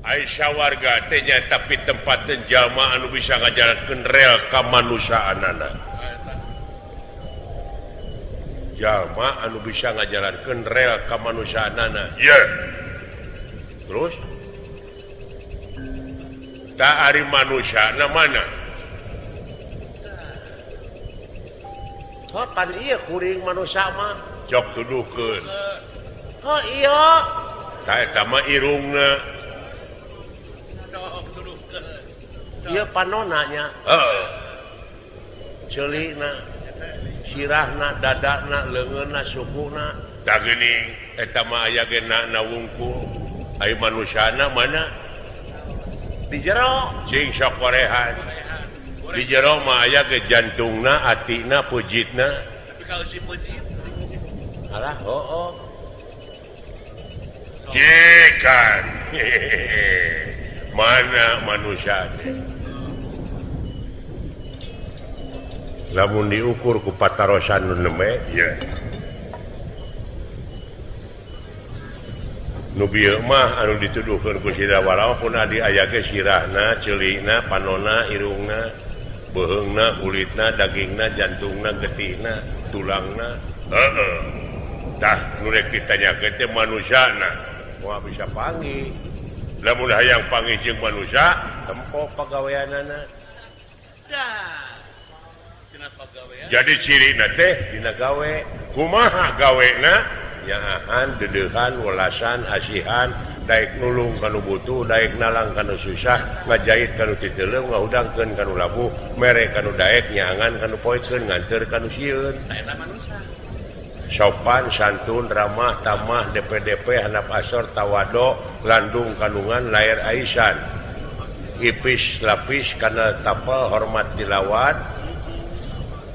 Aisyah warga teh nyaeta pitempateun jalma anu bisa ngajalankeun rel kamanusiaanana. Jalma anu bisa ngajalankeun rel kamanusiaanana. Ye. Terus ta ari manusiana mana? Oh, pan ieu kuring manusia mah. Cok tuduhkeun. Oh iya. Ta eta mah irungna. Ieu panona nya. Heeh. Ceulina, sirahna, dadana, leungeunna, sukuna. Tah geuning eta mah aya ge na wungkul. Ai manusiana mana? Di jero cing sok korehan. Di jero mah aya ge jantungna, atina, pujitna. Tapi kalau si pujit alah hooh. Cikan. Mana manusia teh? Lamun diukur ku patarosan nu neme, ye. Nu bieu mah anu dituduhkeun ku Sida Walawa pun adi aya ge sirahna, ceulina, panona, irungna, beuheungna, kulitna, dagingna, jantungna, getihna, tulangna. Heeh. Tah nu rek ditanyakeun teh manusiana. Moal bisa panggih. Lamun hayang panggih jeung manusia, tempo pagaweanana. Jadi cirina teh dina gawe. Kumaha gawena? Nyaahan, dedeuhan, welasan, asihan, daek nulung kanu butuh, daek nalang kanu susah, ngajait kanu titeuleum, ngahudangkeun kanu labuh, mere kanu daek, nyaangan kanu poekeun, nganteur kanu sieun. Sopan, santun, ramah, tamah, DPDP, handap asor, tawado, landung kandungan, lair aisan, ipis lapis, kana tapel, hormat dilawat,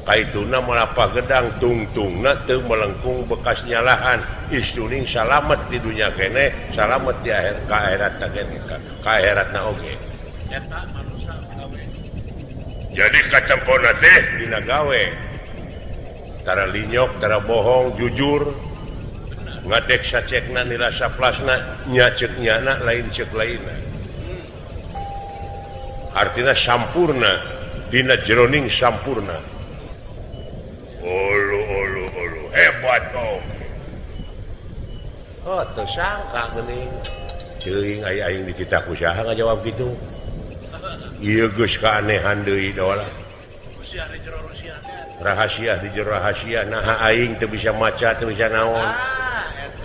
kaituna malapa gedang, tungtungna teu melengkung bekas nyalahan, istuning salamet di dunya kene, salamet di akhir ka akhirat kene, ka akhiratna oge. Jadi katempona teh dina gawe. Tara linyok, tara bohong, jujur, ngadek sacekna, nirasa plasna, nya ceuk nyana, lain ceuk lainna. Artina sampurna, dina jeroning sampurna. Ulu ulu ulu, hebat oh. Oh, teu sangka geuning. Ceuing aya aing di kitab usaha ngajawab kitu. Ieu geus kaanehan deui dola. Rahasia di jero rahasia naha aing teu bisa maca teu bisa naon.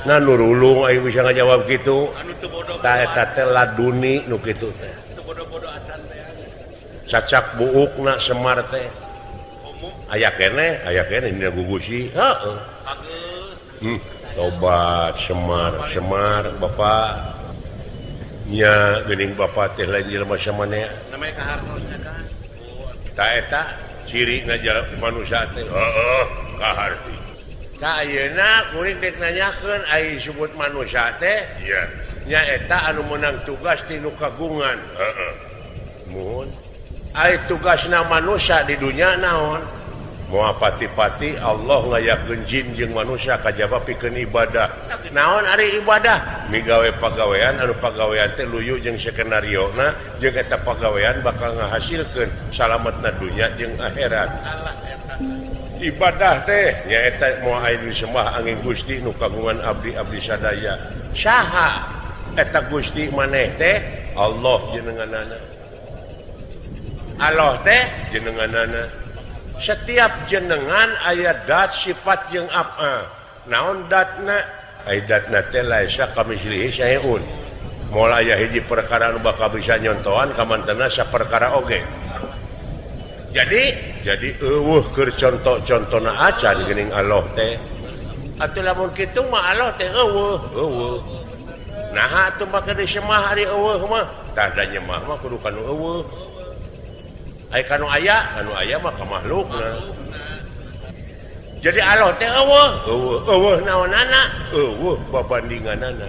Nah nurulung aing bisa ngajawab kitu. Tah eta teh laduni nu kitu teh. Cacak buukna Semar teh. Aya keneh dina gugusi. Heeh. Tobat Semar, Semar Bapak. Nya geuning Bapak teh lain jelema samanea. Namanya kahartosna kan. Tah eta ciri ngajalak manusia teh. Heeh, kaharti. Ka ayeuna kuring dek nanyakeun ai disebut manusia teh. Iya. Nya eta anu meunang tugas ti nu kagungan. Heeh. Muhun. Ai tugasna manusia di dunya naon? Moal pati-pati Allah ngayakeun jin jeung manusia kajaba pikeun ibadah. Naon ari ibadah? Migawe pagawean anu pagawean teh luyu jeung skenariona jeung eta pagawean bakal ngahasilkeun salametna dunya jeung akhirat. Ibadah teh nyaeta moal aya disembah angin Gusti nu kagungan abdi-abdi sadaya. Saha eta Gusti maneh teh? Allah jenenganana. Allah teh jenenganana. Setiap jenengan aya dat sifat jeung apa. Naon datna? Ai datna teh laisa kamislihi syai'un. Moal aya hiji perkara anu bakal bisa nyontohan kamantena saperkara oge. Jadi eueuh keur conto-contona acan geuning Allah teh. Atuh lamun kitu mah Allah teh eueuh, eueuh. Naha atuh make disemah ari eueuh mah? Tah da nyemah mah kudu kanu eueuh. Ai kanu aya mah ka makhlukna. Jadi Allah teh eueuh, eueuh, eueuh naonana? Eueuh babandinganana.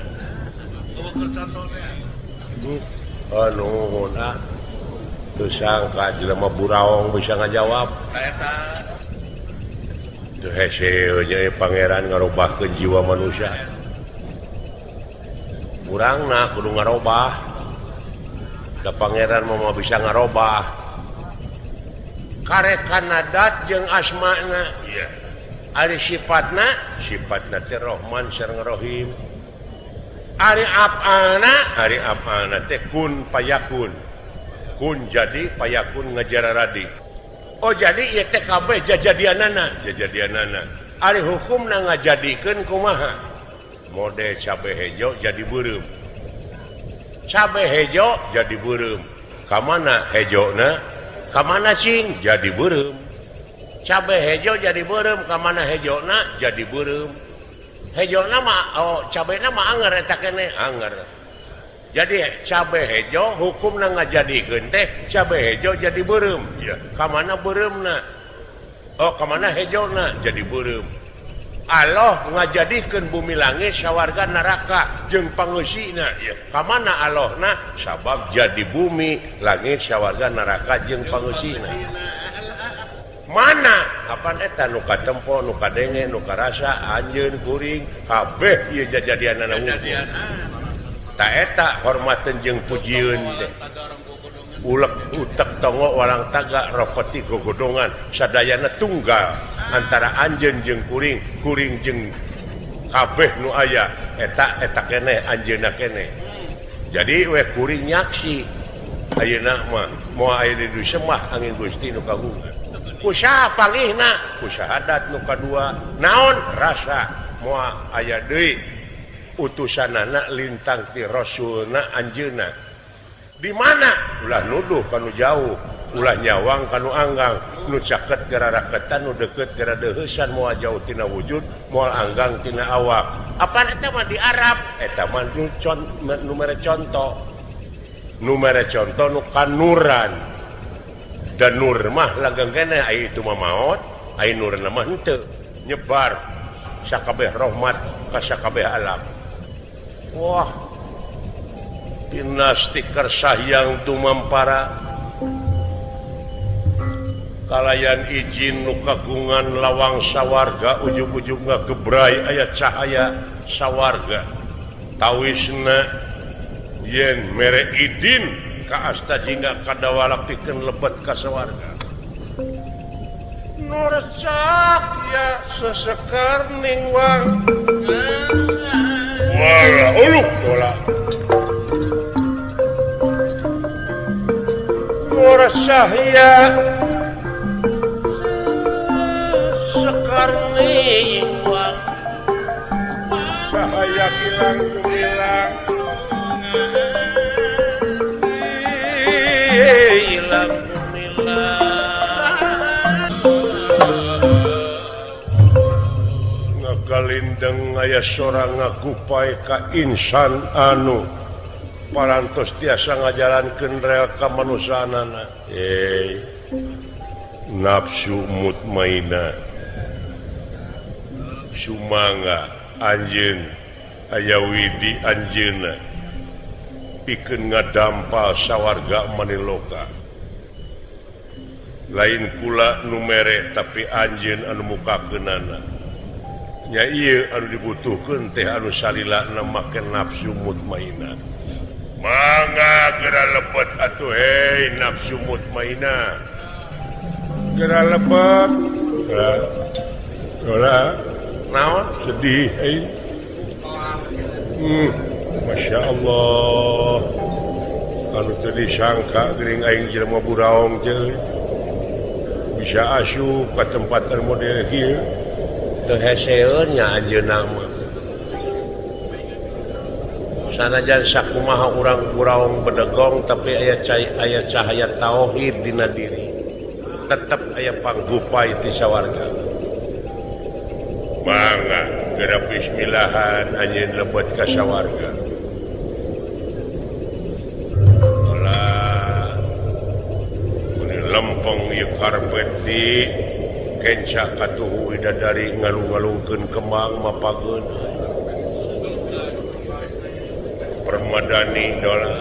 Eueuh keur contona. Anu ah. Teu sangka jelema buraong bisa ngajawab. Eta. Teu hese nya pangeran ngarobahkeun jiwa manusia. Urangna kudu ngarobah. Da pangeran mah bisa ngarobah. Karek kana dat jeung asmana. Iya. Ari sifatna, sifatna teh Rahman sareng Rahim. Ari af'alna teh kun payakun. Kun jadi payakun ngajararadi. Oh jadi ieu teh kabeh jajadianana, jajadianana. Ari hukumna ngajadikeun kumaha? Mode cabe hejo jadi beureum. Cabe hejo jadi beureum. Ka mana hejona? Ka mana cing? Jadi beureum. Cabe hejo jadi beureum, ka mana hejona? Jadi beureum. Hejona mah oh cabena mah anger eta keneh, anger. Jadi cabe hejo hukumna ngajadikeun teh cabe hejo jadi beureum. Ya, ka mana beureumna? Oh, ka mana hejona? Jadi beureum. Allah ngajadikeun bumi langit sawarga neraka jeung pangeusina. Ya, ka mana Allahna? Sabab jadi bumi langit sawarga neraka jeung pangeusina. Mana? Kapan eta nu katempo, nu kadenge, nu karasa anjeun kuring kabeh ieu jajadianana wungkul. Ta eta hormateun jeung pujieun teh. Ulek utek tongo walang taga rokoti gogodongan sadayana tunggal antara anjeun jeung kuring, kuring jeung kabeh nu aya eta eta keneh anjeunna keneh. Jadi we kuring nyaksi ayeuna mah moal aya di semah angin Gusti nu kagungan. Kusaha panggihna? Ku syahadat nu kadua. Naon rasa moal aya deui utusanana lintang ti rasulna anjeunna. Di mana? Ulah nuduh kanu jauh, ulah nyawang kanu anggang, nu caket gara raketan, nu deket gara deuheusan, moal jauh tina wujud, moal anggang tina awak. Apaan eta mah di Arab? Eta mah nu mere contoh. Nu mere contoh nu kanuran. Dan nur mah langgeng keneh aya itu mah maot, aya nurna mah henteu. Nyebar sakabeh rahmat ka sakabeh alam. Wah. Dina stiker sahyang tumampara kalayan izin nu kagungan lawang sawarga ujug-ujug ngagebray aya cahaya sawarga tawisna yen mere idin ka asta jingga kadawalak pikeun lebet ka sawarga nur cahya sesekar ningwang wala uluk dola nur cahya sekar ningwang cahaya kilang gumilang ilang gumilang ngagalindeng aya sora ngagupai ka insan anu parantos tiasa ngajalankeun rel kamanusaanana. Nafsu mutmainah sumangga anjeun aya widi anjeunna pikeun ngadampal sawarga maniloka. Lain kula nu mere tapi anjeun anu mukakeunana. Nya ieu anu dibutuhkeun teh anu salilana make nafsu mutmainah. Mangga geura lebet atuh hei nafsu mutmainah. Geura lebet. Geura naon sedih hei. Masya Allah. Anu teu disangka geuning aing jelema buraong teh bisa asup ka tempat anu model kieu. Teu heseun nya anjeunna mah. Sanajan sakumaha urang buraong bedegong tapi aya cahaya tauhid dina diri. Tetep aya panggupai ti sawarga. Mangga geura bismillahan anjeun lebet ka sawarga. Olah meni lempeng ieu karpet di kenca katuhu widadari ngalung-ngalungkeun kembang mapageun. Permadani dola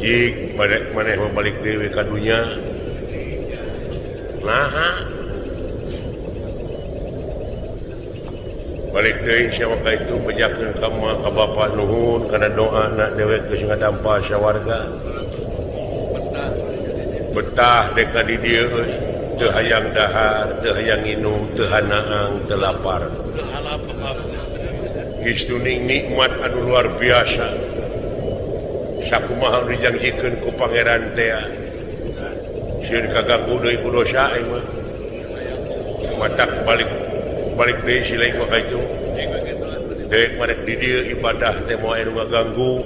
jik maneh balik deui ka dunya. Naha balik deui sia maka itu bejakeun ka ka bapa nuhun kana doa na dewek geus ngadampal sawarga. Betah dek ka di dieu euy. Teu hayang dahar, teu hayang nginum, teu hanaang, teu lapar. Geus nikmat anu luar biasa. Sakumaha dijangjikeun ku pangeran teh. Sieun kaganggu deui ku dosa aing mah. Matak balik balik deui si lain mah ka itu. Dek marek di dieu ibadah teh moal anu ngaganggu.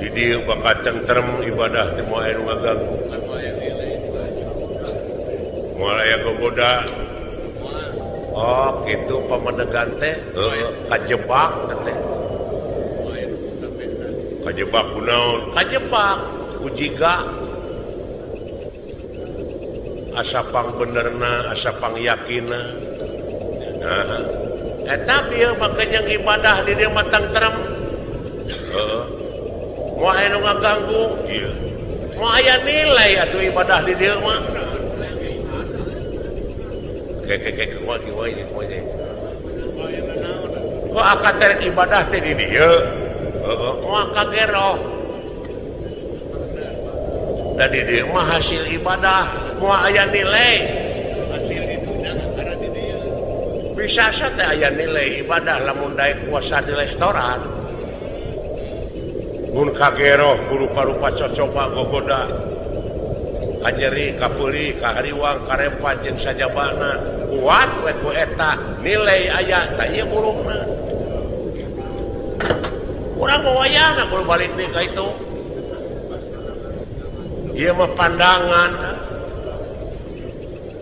Di dieu bakal tentrem ibadah teh moal anu ngaganggu. Moal aya gogoda. Oh, kitu pamadegan teh kajebak teh. Kajebak kunaon? Kajebak ku jiga. Asa pang benerna, asa pang yakinna. Nah, eta bieu make jeung ibadah di dieu mah tentrem. Heeh. Moal aya nu ngaganggu? Ieu. Moal aya nilai atuh ibadah di dieu mah. Kek kumaha kumaha. Kok akad terek ibadah teh di dieu? Heeh, moal kageroh. Da di dieu mah hasil ibadah moal aya nilai. Hasil di dunia karena di dieu. Bisa teh aya nilai ibadah lamun daek puasa di restoran. Mun kageroh rupa-rupa cocoba gogoda. Kanyeri, kapeuli, kahariwang, karempan jeung sajabana kuat we ku eta nilai aya tah ieu burukna. Urang mah wayahna kudu balik deui ka itu. Ieu mah pandangan.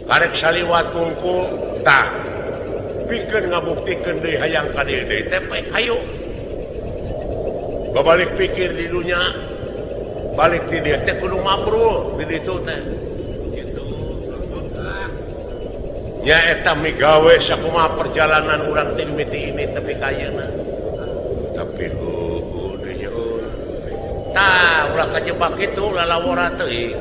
Karek saliwat kungkul tah. Pikeun ngabuktikeun deui hayang ka dieu deui teh hayu. Babalik pikir di dunya. Balik di dia teh kudu mabrul di ditu teh. Gitu. Nya eta migawe sakumaha perjalanan urang teh mimiti ini tepi ka ayeuna. Tapi heueuh deui nyeun. Tah ulah kajebak kitu lalawora teuing.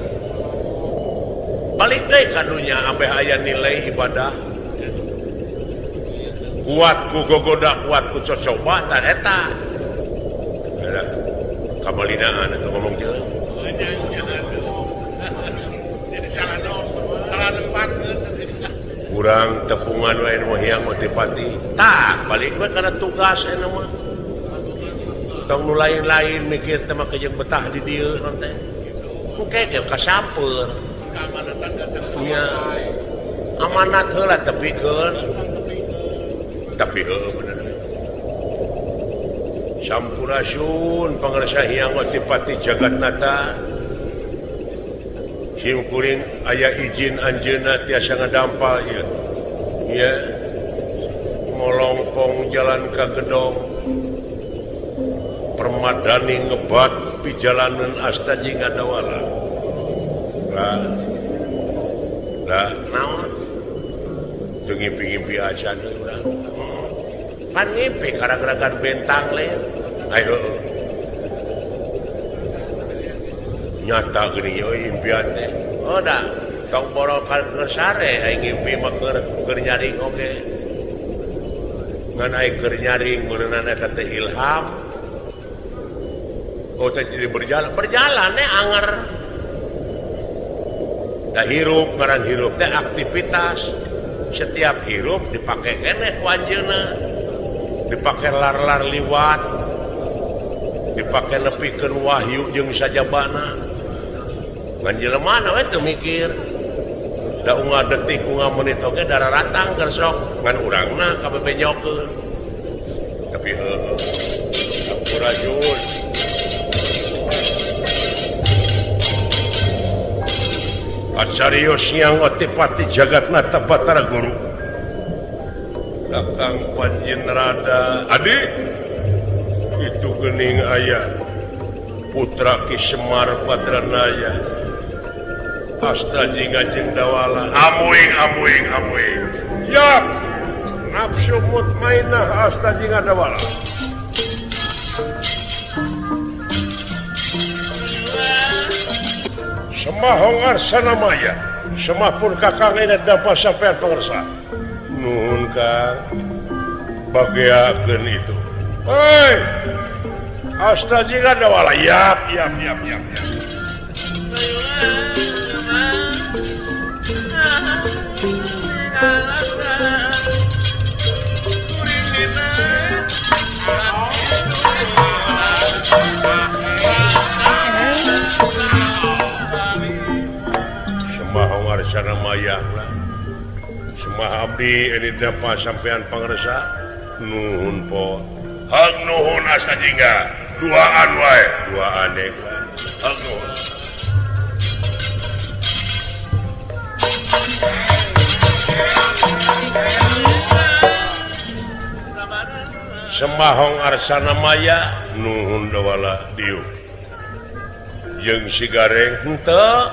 Balik deui ka dunya ambeh aya nilai ibadah. Kuat ku gogoda, kuat ku cocoba tah eta. Lah kamalinaan atau ngomong jelas. Jadi salah salah nempat. Kurang tepungan wae nu hayang motivasi. Tah, balik we kana tugas eta mah. Tong nu lain-lain mikir teh mah jeung betah di dieu non teh. Engke ge kasampeur. Nya amanat heula tepikeun. Tapi heueuh bener. Sampurasun pangersa Hyang Otipati Jagatnata. Sim kuring aya izin anjeunna tiasa ngadampal ieu. Ieu ngolongkong jalan ka gedong. Permadani ngebat pijalanan asta jeung ngadawala. Lah. Lah naon? Teu ngimpi-ngimpi acan urang. Pan ngimpi karang-karangan bentang le. Ayo. Nyata geuning euy impian teh. Oh da, tong boro keur sare aing ngimpi mah keur nyaring oge. Ngan aing keur nyaring meureunana eta teh ilham. Oh teh jadi berjalan, berjalan eh anger. Da hirup ngaran hirup teh aktivitas. Setiap hirup dipake keneh ku anjeunna. Dipake lar-lar liwat, dipake nepikeun wahyu jeung sajabana. Ngan jelemana we teu mikir. Da unggal detik unggal menit oge dararatang keur sok ngan urangna kabebejokeun. Tapi heueuh. Sampurasun. Acarios Hyang Otipati Jagatnata Batara Guru. Kakang Panjen Rada adik itu gening aya putra Ki Semar Badranaya Asta jingga jeung dawala amuing amuing amuing yap nafsu mutmainah asta jingga dawala. Semah hongarsana maya semah pun kakang ini dapat sampai pengersa. Nuhun Kang bagiakeun itu. Hei, asta jingga dawala yap yap yap yap yap. Sembah warsana maya lah. Sembah abdi ini dapat sampean pangresa nuhun po. Hak nuhun asa jingga duaan wae duaan e. Hak nuhun. Sembahong arsana maya nuhun dawala diuk. Jeung si Gareng henteu.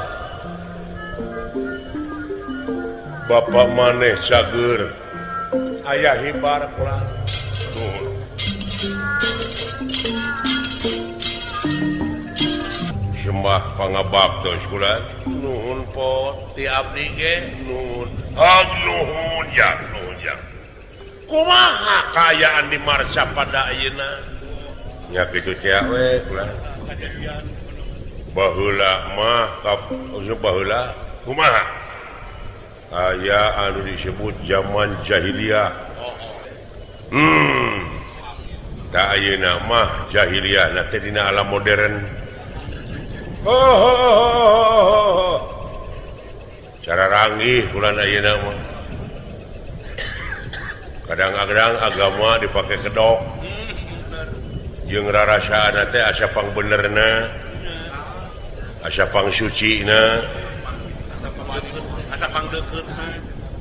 Bapak maneh cager ayah hibar pulang nuhun. Sembah pangabaktos kula nuhun po ti abdi ge nuhun. Hak nuhun ya nuhun ya. Kumaha kaayaan di Marsa pada ayeuna? Nya kitu teh we kula. Baheula mah baheula kumaha? Aya anu disebut zaman jahiliyah. Tak ayeuna mah jahiliyah na teh dina alam modern. Oh. Cara ranggih bulan ayeuna mah. Kadang-kadang agama dipakai kedok. Jeung rarasaan teh asa pangbenerna, asa pangsucina, asa pangdeukeutna.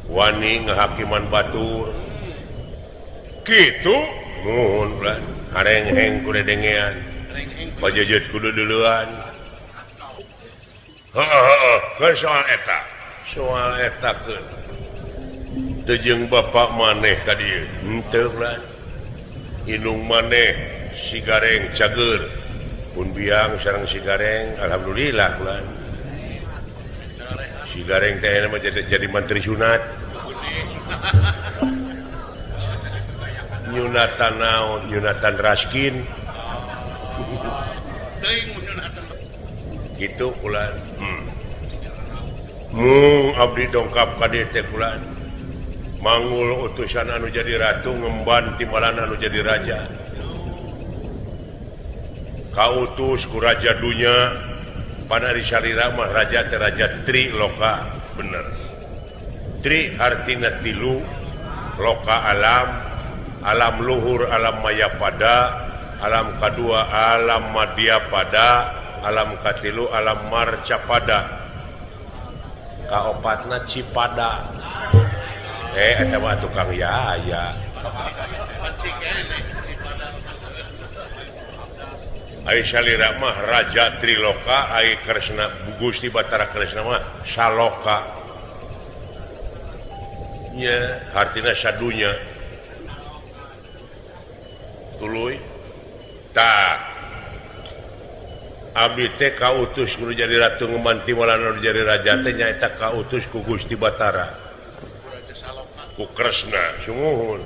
Wani ngahakiman batur. Kitu nuhun bulan harengheng kudu dengean. Pajejet kudu duluan. Heeh, heeh, soal eta. Soal eta keun. Teu jeung bapak maneh ka dieu. Henteu bulan. Indung maneh si Gareng cager. Pun biang sareng si Gareng, alhamdulillah bulan. Si Gareng teh mah jadi mantri sunat. Nyunatan naon? Nyunatan Raskin. Gitu bulan. Mung abdi dongkap ka dieu teh bulan. Mangul utusan anu jadi ratu ngemban timbalan anu jadi raja. Kautus ku raja dunya panari salira mah raja teh raja tri loka bener. Tri artina tilu, loka alam, alam luhur alam maya pada, alam kadua alam madya pada, alam katilu alam marca pada. Kaopatna cipada. Eta mah tukang yaya. Ai salira mah raja Triloka, ai Kresna Gusti Batara Kresna mah Saloka. Nya hartina sadunya. Tuluy tah abdi teh kautus kudu jadi ratu ngemban timbalan anu jadi raja teh nyaeta kautus ku Gusti Batara. Ku Kresna sumuhun.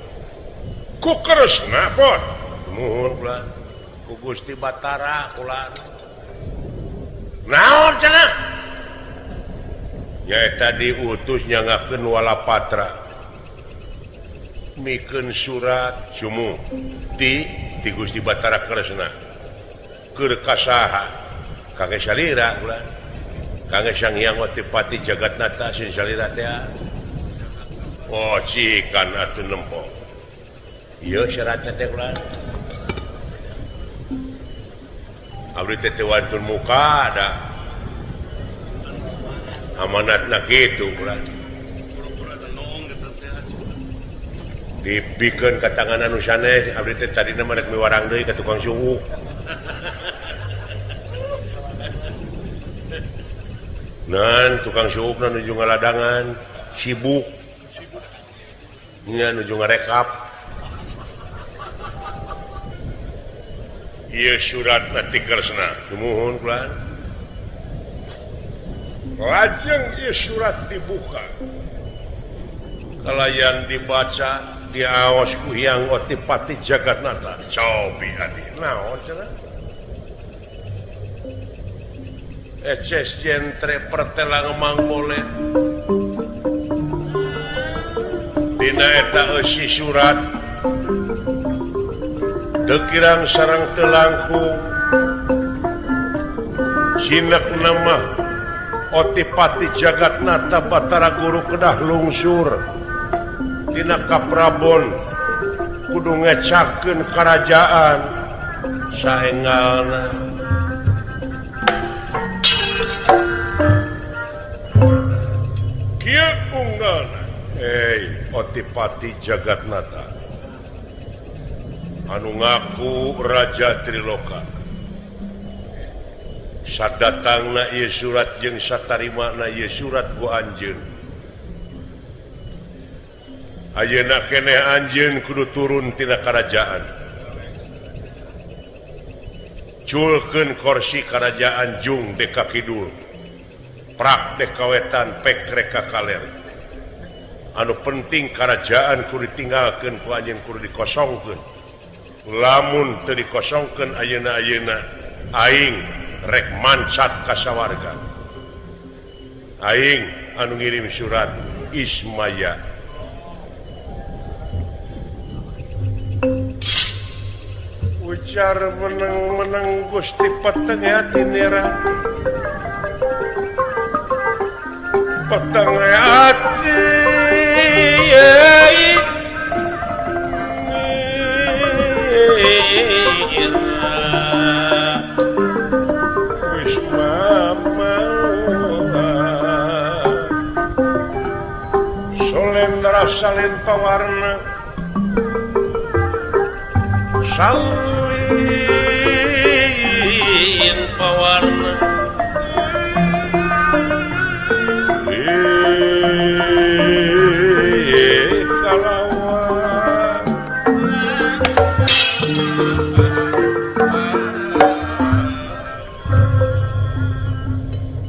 Ku Kresna pon. Sumuhun kula. Ku Gusti Batara kula. Naon cenah? Nyaeta diutus nyangakeun Walapatra. Mikeun surat sumuh ti Gusti Batara Kresna. Keur kasaha? Kangge salira kula. Kangge Sang Hyang Otipati Jagatnata sin salira teh. Oh, cikan atuh nempo. Ieu syaratna teh kula. Abdi teh teu wantun muka da. Amanatna kitu kula. Dibikeun ka tangan anu sanes, abdi teh tadina mah rek miwarang deui ka tukang suwuk. Nan tukang suwukna nuju ngaladangan, sibuk. Nya nuju ngarekap. Ieu surat ti Kresna. Sumuhun kula. Lajeng ieu surat dibuka. Kalayan dibaca diaos ku Hyang Otipati Jagatnata. Cobi adi naon cenah? Eces jentre pertelang mangmole dina eta eusi surat teu kirang sareng teu langkung jinek nama Otipati Jagatnata Batara Guru kedah lungsur tina Kaprabon kudu ngecakeun karajaan saenggalna. Kieu unggalna hei Otipati Jagatnata anu ngaku Raja Triloka sadatangna ieu surat jeung satarimana ieu surat ku anjeun. Ayeuna keneh anjeun kudu turun tina karajaan. Culkeun kursi karajaan jung deka kidul. Prak deka wetan pek reka kaler. Anu penting karajaan kudu ditinggalkeun ku anjeun kudu dikosongkeun. Lamun teu dikosongkeun ayeuna-ayeuna aing rek mancat ka sawarga. Aing anu ngirim surat Ismaya. Ujar meneng-meneng Gusti peteng hati nera. Peteng hati Solendra salin pawarna salin pawarna kalawan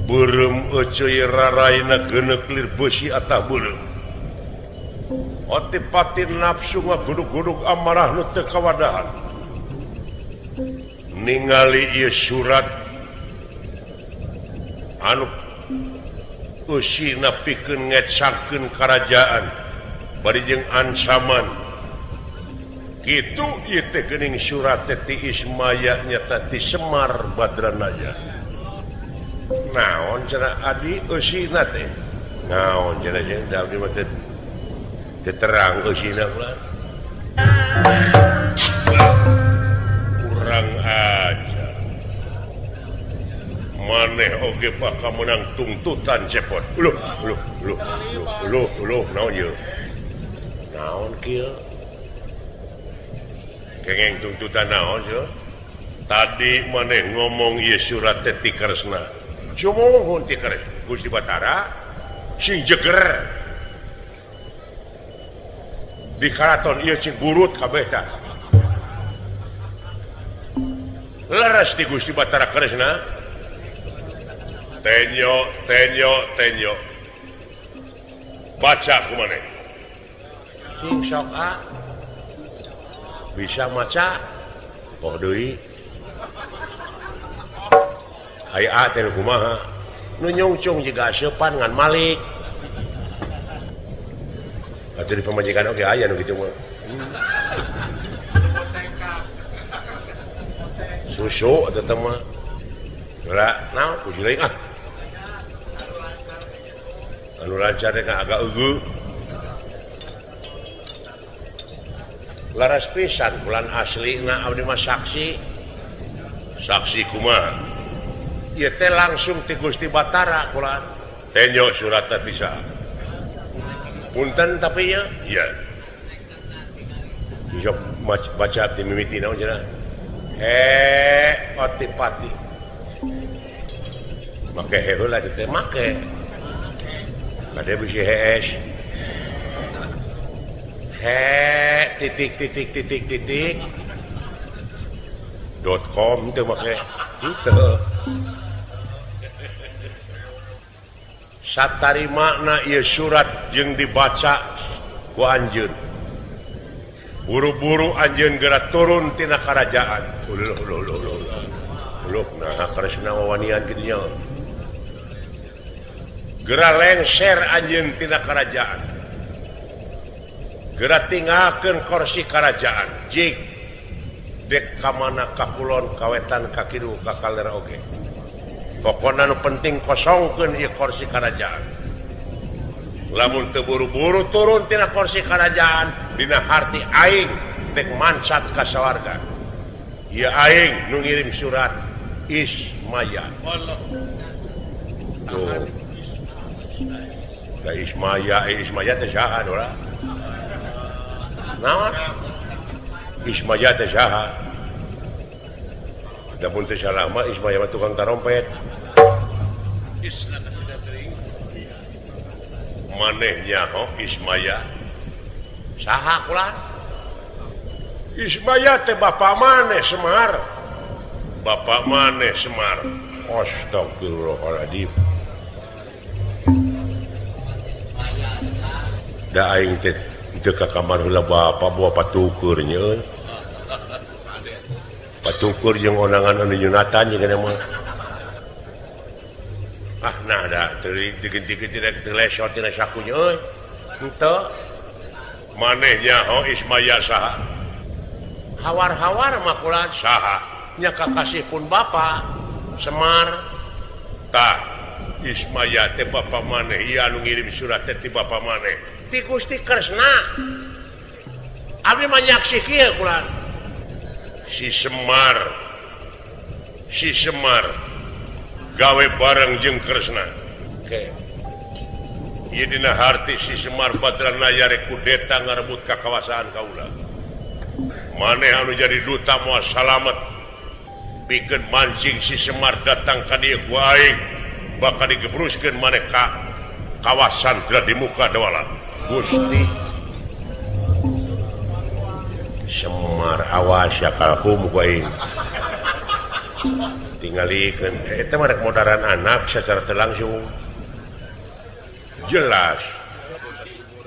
beureum euceuy raraina geuneuk lir beusi atah beureum. Otipati nafsu ngagudug-gudug amarah nu teu kawadahan. Ningali ieu surat anu eusina pikeun ngecakeun karajaan bari jeung ancaman. Kitu ieu teh geuning surat teh ti Ismaya nyata ti Semar Badranaya. Naon cenah adi eusina teh? Naon cenah jeung abdi mah teh terang eusina ulah. Kurang aja. Maneh oge bakal menang tuntutan cepot. Uluh, uluh, uluh, uluh, uluh, naon ieu? Naon kieu? Kengeng tuntutan naon ieu? Tadi maneh ngomong ieu surat teh ti Kresna. Sumuhun ti Kresna. Gusti Batara sing jeger. Di karaton ieu cing burut kabeh tah. Leres di Gusti Batara Kresna. Tenyo, tenyo, tenyo. Baca ku maneh. Sing sok a. Bisa maca. Oh deui. Ai a teh kumaha? Nu nyungcung jiga aseupan ngan malik. Atuh di pamajikan oge aya nu kitu mah. Susu atuh teh mah. Geura naon kudu lain ah. Anu lancar teh agak eueuh. Laras pisan bulan aslina abdi mah saksi. Saksi kumaha? Ieu teh langsung ti Gusti Batara kula. Tenyo surat teh bisa. Punten tapi ya, iya. Sok baca di mimiti naon cenah. Otipati. Make heula teh make. Kade bisi hees. He titik titik titik titik .com teu make. Henteu. Satarimana ieu surat jeung dibaca ku anjeun. Buru-buru anjeun geura turun tina karajaan. Uluh uluh uluh uluh. Uluh nah Kresna wawanian kitu nya. Gera lengser anjeun tina kerajaan. Gera tinggalkeun kursi kerajaan. Jig dek ka mana ka kulon ka wetan ka kidul ka kaler oge. Pokona nu penting kosongkeun ieu kursi kerajaan. Lamun teu buru-buru turun tina kursi kerajaan dina harti aing dek mancat ka sawarga. Ieu aing nu ngirim surat Ismaya. Tuh. Da Ismaya, Ismaya teh saha dola? Naon? Ismaya teh saha? Da mun teu salah mah Ismaya mah tukang tarompet. Maneh nyaho Ismaya. Saha kula? Ismaya teh bapa maneh Semar. Bapak maneh Semar. Astagfirullahaladzim. Da aing teh teu ka kamar heula bapa bawa patukur nya euy. Patukur jeung onangan anu nyunatan jeung mah. Ah nah da teu dikit-dikit rek teu lesot tina saku nya euy. Henteu. Maneh nyaho Ismaya saha? Hawar-hawar mah kula saha? Nya kakasih pun bapa Semar. Tah Ismaya teh bapa maneh ieu anu ngirim surat teh ti bapa maneh. Ti Gusti Kresna. Abdi mah nyaksi kieu kula. Si Semar. Si Semar gawe bareng jeung Kresna. Oke. Ieu dina harti si Semar Badranaya rek kudeta ngarebut kakawasaan kaula. Maneh anu jadi duta moal salamet. Pikeun mancing si Semar datang ka dieu ku aing bakal digebruskeun maneh ka kawasan di muka dawala. Gusti Semar awas ya kalkum ku aing. Tingalikeun eta mah rek modaran anak secara teu langsung. Jelas.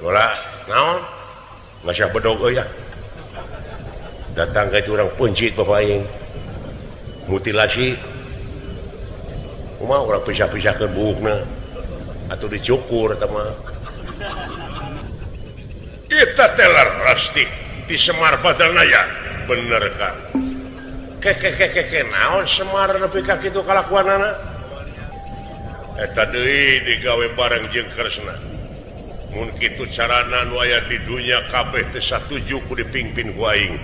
Bola naon? Ngasih bedog euy ya. Datang ka itu urang pencit bapak aing. Mutilasi. Kumaha urang pisah-pisahkeun buukna atau dicukur eta mah. Eta telar plastik di Semar Badranaya. Bener kan? Keke naon Semar nepi ka kitu kalakuanana? Eta deui digawe bareng jeung Kresna. Mun kitu carana nu aya di dunya kabeh teu satuju ku dipingpin ku aing.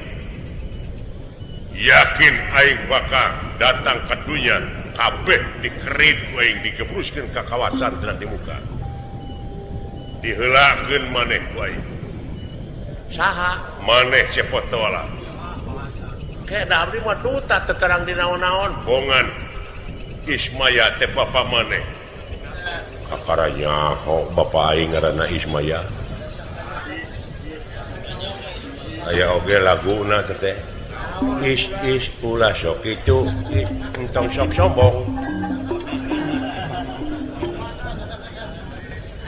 Yakin aing bakal datang ka dunya kabeh dikerit ku aing digebruskeun ka kawasan cenah di muka. Diheulakeun maneh ku aing. Saha? Maneh cepot tawala. Ke da abdi mah duta teu terang di naon-naon. Bongan Ismaya teh bapa maneh. Kakara nyaho bapa aing ngaranna Ismaya. Aya oge laguna teh. Is is ulah sok kitu, entong sok sombong.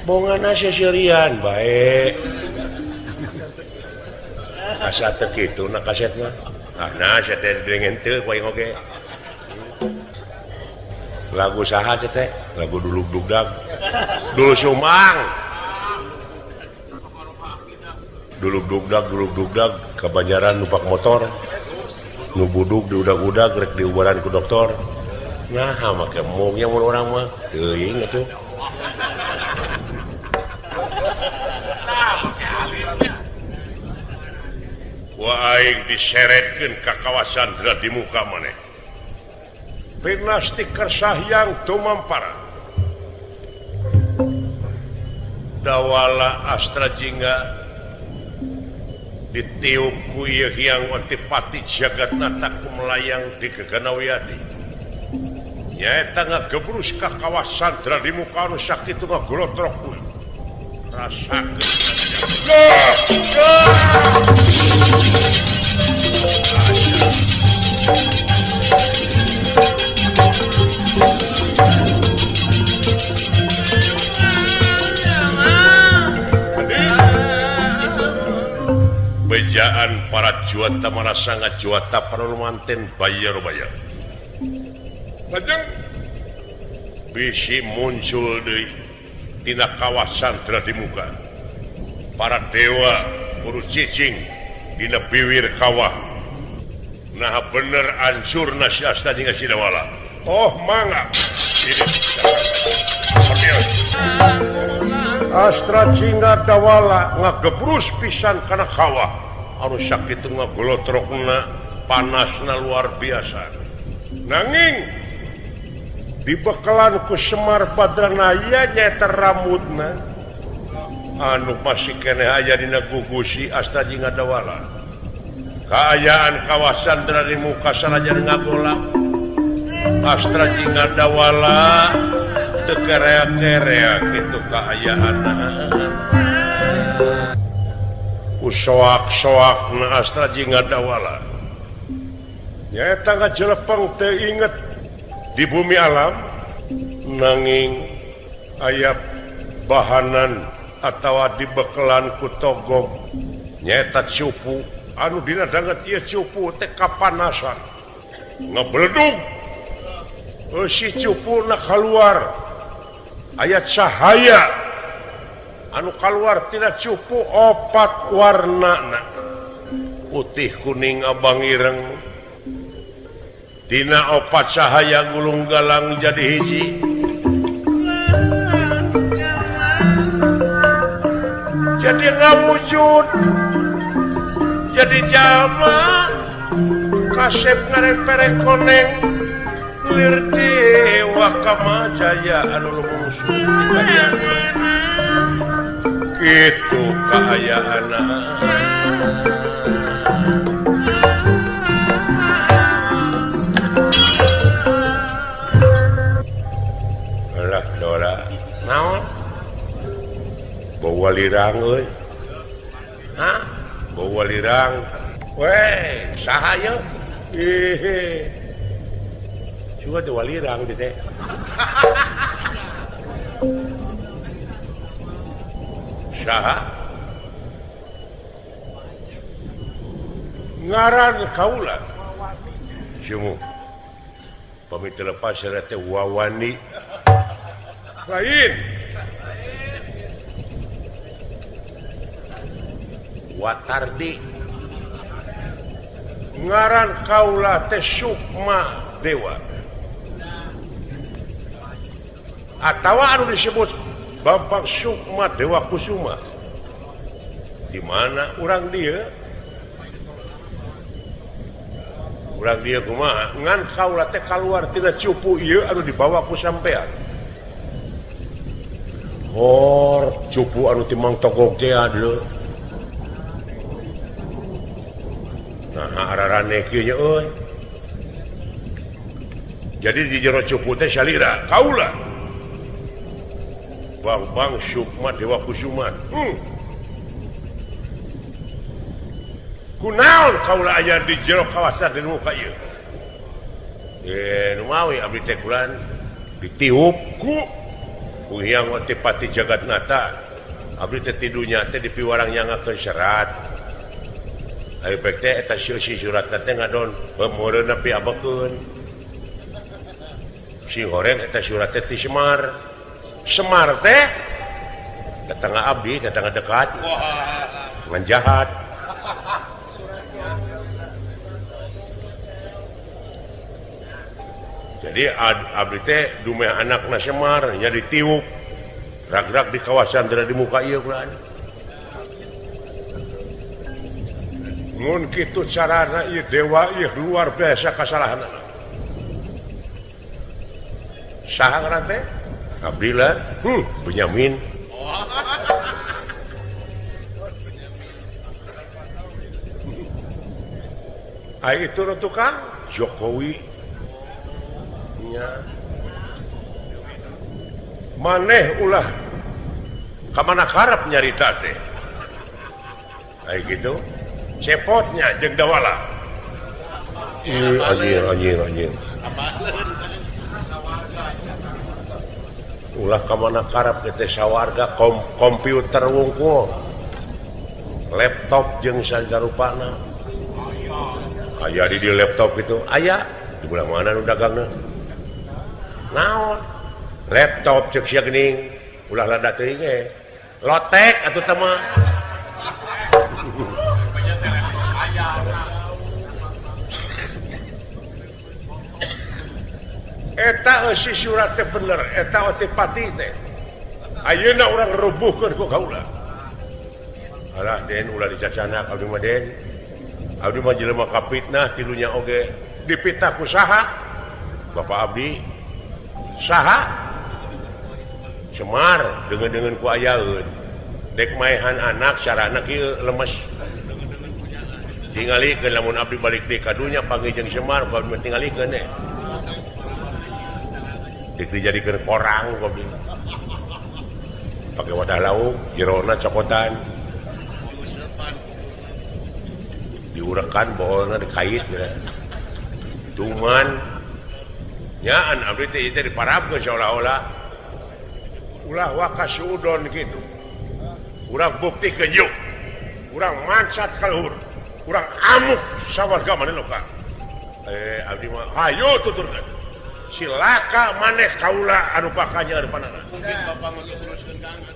Bongana seserian bae. Asa teu kitu na kasetna. Ah nah sia teh dengen teu ku aing oge. Lagu saha teh? Lagu dulug dugdag. Dulu Sumang. Dulug dugdag ka Banjaran numpak motor. Nu budug diudag-udag rek diubaran ku doktor. Nah, make mung nya mun urang mah teuing atuh. Wa aing diseretkeun ka kawasan di muka maneh. Pinasti Kersahyang tumampara. Dawala Astra Jingga ditiup ku ieu Hyang Antipati Jagatnata kumelayang di Geganawiyati. Nyaeta ngagebrus ka kawasan di muka anu sakitu ngagolotrok kuy. Rasakeun bejaan para juata mana sangat juata para lumanten bayar bayar. Lajeng bisi muncul deui Tina kawasan Dradimuka. Para dewa kudu cicing dina biwir kawah. Nah bener ancurna si Asta jeung si Dawala. Oh mangga. Astra Jingga Dawala ngagebrus pisan kana kawah. Anu sakitu ngagolotrokna panasna luar biasa. Nanging dibekalan ku Semar Badranaya nyaeta rambutna anu masih keneh aya dina gugusi Asta Jingga Dawala. Kaayaan kawasan Dradimuka sanajan ngagolak. Astra Jingga Dawala teu kerea-kerea kitu kaayaanna. Ku soak-soakna Astra Jingga Dawala. Nyaeta ngajelepeng teu inget di bumi alam nanging aya bahanan atawa dibekelan ku togog nyaeta cupu anu dina danget ieu cupu teh kapanasan ngebledug si cupu na kaluar aya cahaya anu kaluar tina cupu opat warnana putih kuning abang ireng. Dina opat cahaya gulung galang jadi hiji. Jadi ngawujud, jadi jalma kasep ngarepere koneng lir dewa kamajaya anu lumungsu kitu kaayaanna. Dora naon bawa lirang euy. Hah? Bawa lirang. Weh, saha ye? Ih. Juga bawa lirang di teh. Saha? Ngaran kaula. Jumu. Pamit lepas teh Wawani. Lain Watardi ngaran kaula teh Sukma Dewa atawa anu disebut Bambang Sukma Dewa Kusuma. Di mana urang dieu? Urang dieu kumaha? Ngan kaula teh kaluar tina cupu ieu anu dibawa ku sampean. Hor cupu anu timang togog teh adalah. Nah ararane kieu nya euy. Jadi di jero cupu teh salira kaula. Bang-bang Sukma Dewa Kusuma. Kunaon kaula aya di jero kawasan di muka ieu? Nu mawi abdi teh kulan ditiup ku Hyang Otipati Jagatnata. Abdi teh tidunya teh di piwarang nyangakeun serat. Ayo pek teh eta si surat teh ngadon pemeureunna piabekeun. Si horeng eta surat teh ti Semar. Semar teh tetangga abdi, tetangga dekat. Ngan jahat. Jadi abdi teh dumeh anakna Semar nya ditiup rag-rag di kawasan Dradimuka ieu kulaan. Mun kitu carana ieu dewa ieu luar biasa kasalahanna. Saha ngaran teh? Abdi lah, Benyamin. Ai itu nu tukang Jokowi. Nya. Maneh ulah kamana karep nyarita teh. Ai gitu. Cepotnya jeung Dawala. Ih, anjir anjir anjir. Ulah kamana karep teh sawarga komputer wungkul. Laptop jeung sagarupana. Aya di laptop itu, aya di belah mana nu dagangna? Naon? Laptop cek sia geuning. Ulah lada teuing ge. Lotek atuh teh mah. Eta eusi surat teh bener, eta otipati teh. Ayeuna urang rubuhkeun ku kaula. Alah Den ulah dicacana abdi mah Den. Abdi mah jelema kapitnah tilunya oge. Dipitnah ku saha? Bapak abdi. Saha? Semar deungeun-deungeun ku ayaeun. Dek maehan anak sarana kieu lemes. Tingalikeun lamun abdi balik deui ka dunya panggih jeung Semar, ku abdi mah tingalikeun deh. Dek dijadikeun korang ku abdi. Pake wadah lauk, jerona cokotan. Diurekan boholna dikait ya. Tuman nyaan abdi teh ieu teh diparabkeun seolah-olah ulah wakasudon gitu. Urang buktikeun yuk. Urang mancat ka luhur. Urang amuk sawarga maneh ka. Abdi mah hayu tuturkeun. Silaka maneh kaula anu bakal nyarepanana. Mungkin bapak ngagabruskeun ka angkat.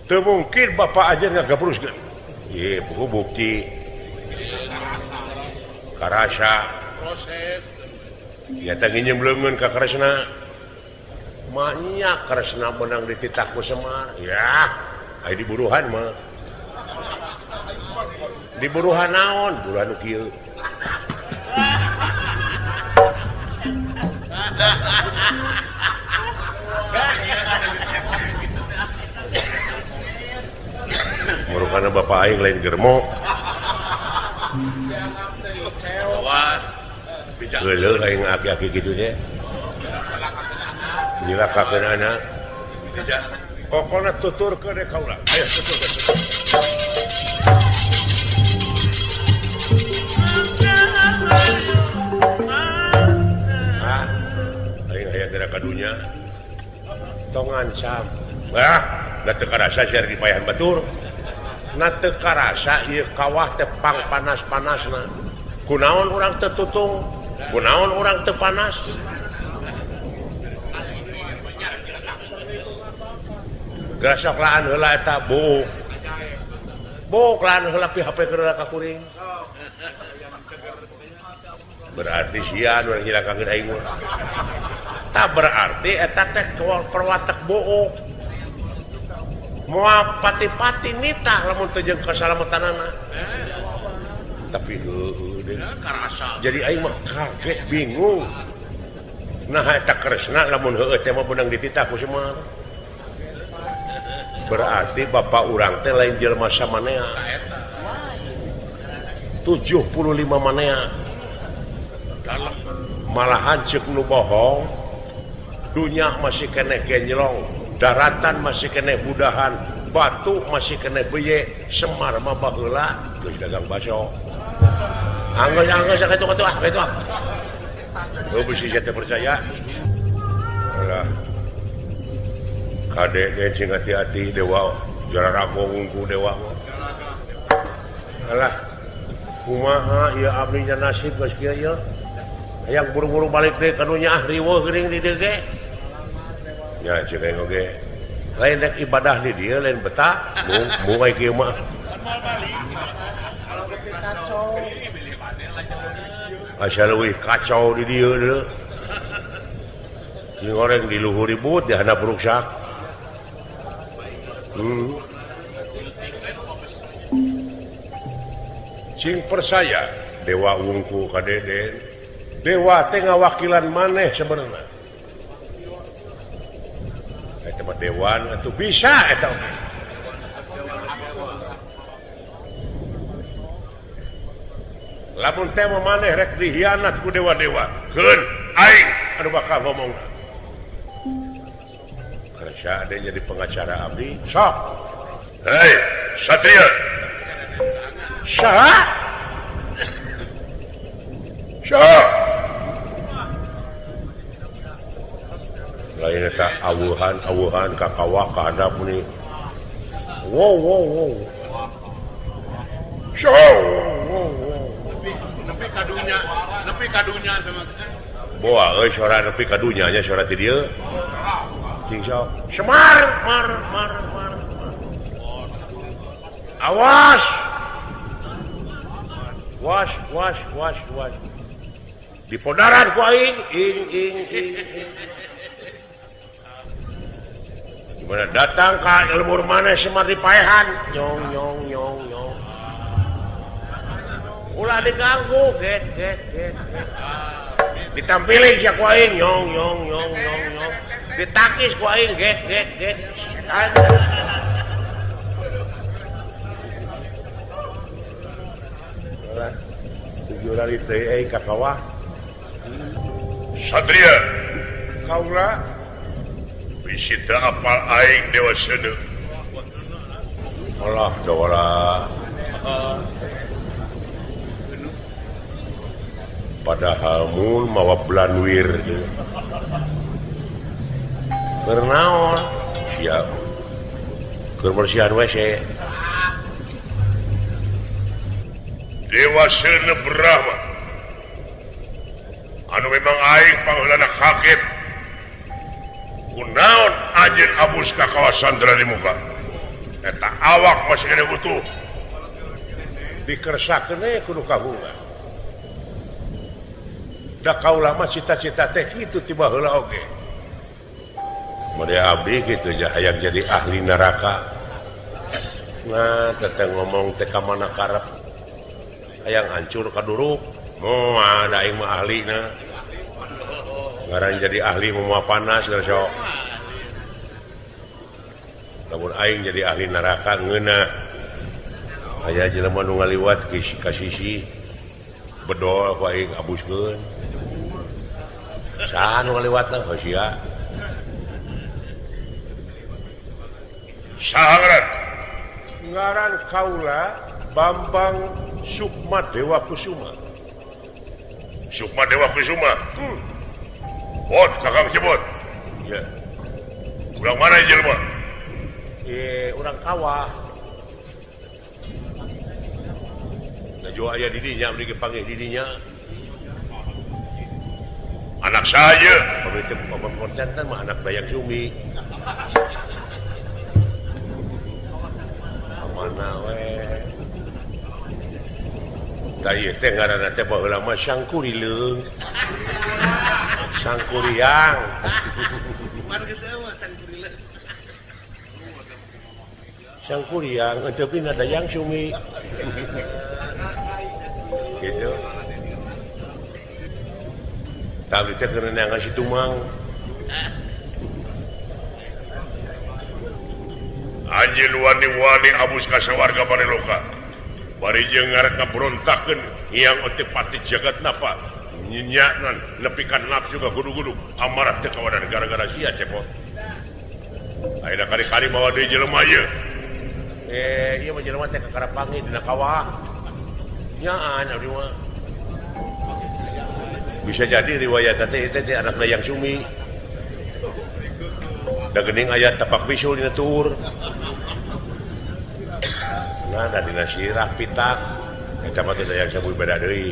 Teu mungkin bapak aja ngagabruskeun. Ieu buku bukti. Karasa proses ya teh nginjem leungeun ka Kresna. Manya Kresna menang dititah ku Semar. Ya, aya diburuhan mah. Diburuhan naon? Buruhan nu kieu. Murukana bapak aing lain germo. Geuleuh lain aki-aki kitu nya. Nyilakakeun anak. Pokona tuturkeun we kaula. Ayo tuturkeun. Ah, aing aya geura ka dunya. Tong ngancam. Ah, da teu karasa siar dipayahan batur. Na teu karasa ieu kawah teh pang panas-panasna. Kunaon urang teu tutung, kunaon urang teu panas. Grasok laan heula eta buuk. Buuk laan heula PHP keur ka kuring. Berarti sia nu nyilakakeun aing mah. Tah berarti eta teh perwatek buuk. Moal pati-pati nitah lamun teu jeung kasalamatanana. Tapi heueuh deh. Jadi aing mah kaget bingung. Nah eta Kresna lamun heueuh teh mah beunang dititah ku Semar. Berarti bapak urang teh lain jelema samanea. 75 manea. Malahan ceuk nu bohong, dunya masih keneh genjlong, daratan masih keneh budahan, batu masih keneh beye, Semar mah baheula geus dagang baso. Anggeus-anggeus sakitu-kitu ah kitu ah. Heuh bisi teh percaya. Alah. Kade ge cing hati-hati dewa jararago wungku dewa mah. Alah. Kumaha ieu abdi nya nasib geus kieu ieu. Hayang buru-buru balik deui ka dunya ah riweuh geuning di dieu ge. Nya cing aing oge. Lain rek ibadah di dieu lain betah, mung ai kieu mah. Asa leuwih kacau di dieu deui. Jeung goreng di luhur ribut di handap ruksak. Cing percaya dewa wungku ka Deden. Dewa teh ngawakilan maneh sebenarnya. Eta mah dewan atuh bisa eta oge. Lamun teh mah maneh rek dihianat ku dewa-dewa. Keun aing anu bakal ngomong. Kerja ada jadi pengacara abdi. Sok. Hei, Satria. Saha? Sok. Lain eta awuhan-awuhan ka kawah ka handap meni. Wow wow wow. Sok. Wow wow. Nepi kadunya, nepi kadunya sama. Boa euy sora nepi kadunya nya sora ti dieu. Cing sok. Semar mar mar mar. Awas. Was was was was. Dipodaran ku aing ing ing ing. Gimana datang ka lembur mana Semar dipaehan nyong nyong nyong nyong. Ulah diganggu get get get. Ditampilin sia ku aing nyong nyong nyong nyong nyong. Ditakis ku aing get get get. Alah, tujuh lari teh euy ka kawah. Satria kaula bisi teu apal aing Dewa Seuneu. Allah dawala. Padahal mun mawa blanwir keur naon sia keur bersihan WC. Dewa Seuneu Brahma anu memang aing pangheulana kaget kunaon anjeun abus ka kawasan di muka eta awak masih kena utuh dikersakeun we kudu kagungan. Da kaula mah cita-cita teh kitu ti baheula oge. Made abdi kitu hayang jadi ahli neraka. Nah, teteh ngomong teh ka mana karep. Hayang hancur kaduruk. Moal da aing mah ahlina. Ngaran jadi ahli moal panas geus sok. Lamun aing jadi ahli neraka ngeunah. Aya jelema nu ngaliwat ka sisi bedol ku aing abuskeun. Saha nu ngaliwatna heuh sia. Saha ngaran? Ngaran kaula Bambang Sukma Dewa Kusuma. Sukma Dewa Kusuma. Bot kakang sebut. Ya. Urang mana jelema? Urang kawah. Najwa aya di dinya abdi ge panggih di dinya. Anak saya. Pamit papan konten mah anak Dayang Sumi. Mana we. Da ieu teh ngaranna teh baheula mah Sangkurileung. Sangkuriang. Sangkuriang henteu pina Dayang Sumi. Gitu. Tadi teh keur neangan si Tumang. Anjeun wani-wani abus ka sawarga Paneloka. Bari jeung ngarek ngaberontakeun yang ote pati jagat napa. Nyinyakna nepikan nafsu ka gudug-gudug amarah teh kawadan gara-gara sia cepot. Ayeuna kari-kari mawa deui jelema ieu. Ieu mah jelema teh kakara panggih dina kawah. Nyaan abdi mah. Bisa jadi riwayat teh teh anak Dayang Sumi. Da geuning aya tapak bisul dina tuur. Nah, da dina sirah pitak. Eta mah teh Dayang Sumi beda deui.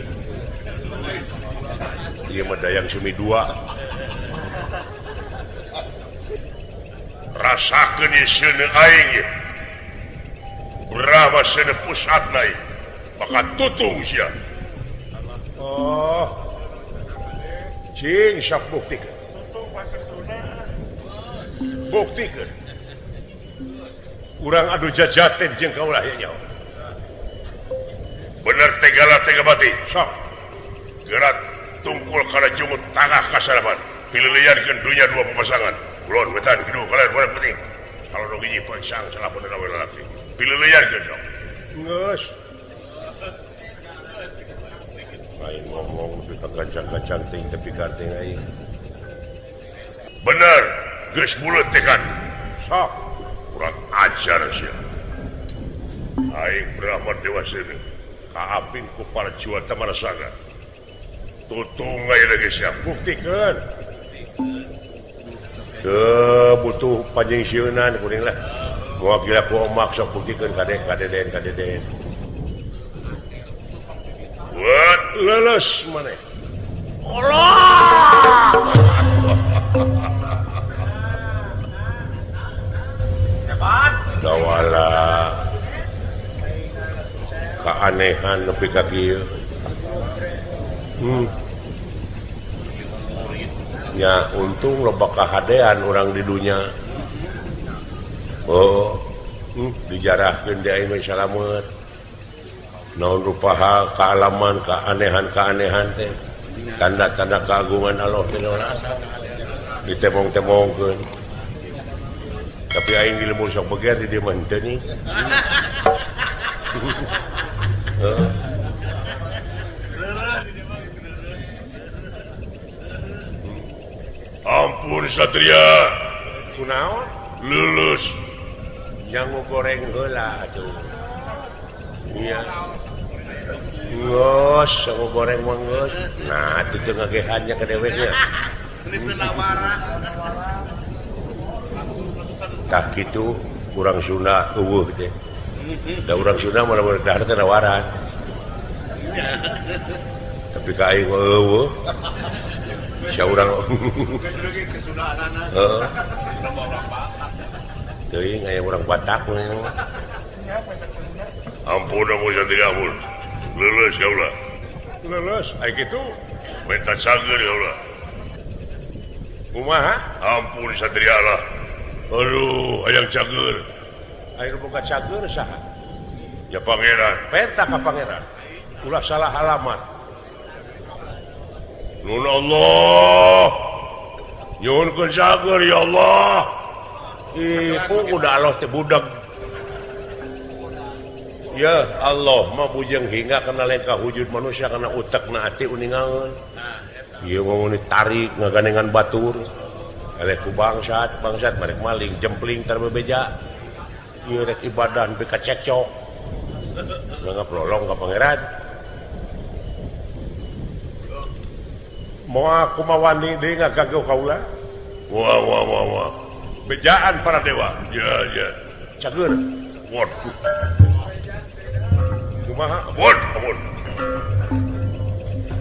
Ieu mah Dayang Sumi 2. Rasakeun ieu seuneu aing ieu. Brahma seuneu pusatna ieu. Maka tutung sia. Oh. Cing sok buktikeun. Buktikeun. Urang adu jajaten jeung kaulah ieu nyawa. Bener tegala tega mati. Sok. Gerat tungkul kana jumut tangah kasarapan. Pililiankeun dunya dua papasangan. Kulon wetan kidul kaler borak penting. Kalau nu hiji pangsang salapun awe lalaki. Pililiankeun sok. Geus. Lain ngomong nepi ka gancang-gancang ting tepi karting aing. Bener, geus mulut tekan. Sok. Kurang ajar sia. Aing Brahma Dewa Seuneu kaaping ku para juwata marasaga. Tutung ayeuna geus sia. Buktikeun. Teu butuh panjingsieunan kuring lah. Moal gila ku omak sok buktikeun kade kadeden kadeden. Buat leuleus maneh. Allah. Dawala keanehan nepi ka kieu. Ya untung loba kahadean urang di dunya. Oh, dijarahkeun di aing mah salamet. Naon rupa hal kealaman keanehan-keanehan teh. Tanda-tanda keagungan Allah teh ditemong-temongkeun. Tapi aing di lembur sok beger di dieu mah henteu nih. Ampun Satria. Kunaon? Lulus. Nyangu goreng heula atuh. Iya. Geus, nyangu goreng mah geus. Nah, atuh teu ngagehan nya ka deweknya. Tah kitu urang Sunda eueuh teh. Da urang Sunda mah lamun dahar teh nawaran. Tapi ka aing mah eueuh. Sia urang heeh. Teuing aya urang Batak mah. Ampun ampun Satria ampun. Lulus ya ulah. Lulus ai kitu minta cager ya ulah. Kumaha? Ampun Satria lah. Aduh, hayang cager. Ayo boga cager saha? Ya pangeran. Penta ka pangeran. Ulah salah alamat. Nun Allah. Nyuhunkeun cager ya Allah. Ih, udah Allah teh budak. Ya Allah mah bujeng hingga kana lengkah wujud manusia kana utekna ati uningaeun. Ieu mah mun ditarik ngagandengan batur. Eleh ku bangsat, bangsat marek maling jempling tar bebeja. Ieu rek ibadah nepi ka cekcok. Nganggap lolong ka pangeran. Moal kumaha wani deui ngagageuh kaula? Wah wah wah wah. Bejaan para dewa. Ya ya. Cager. Waduh. Kumaha? Ampun, ampun.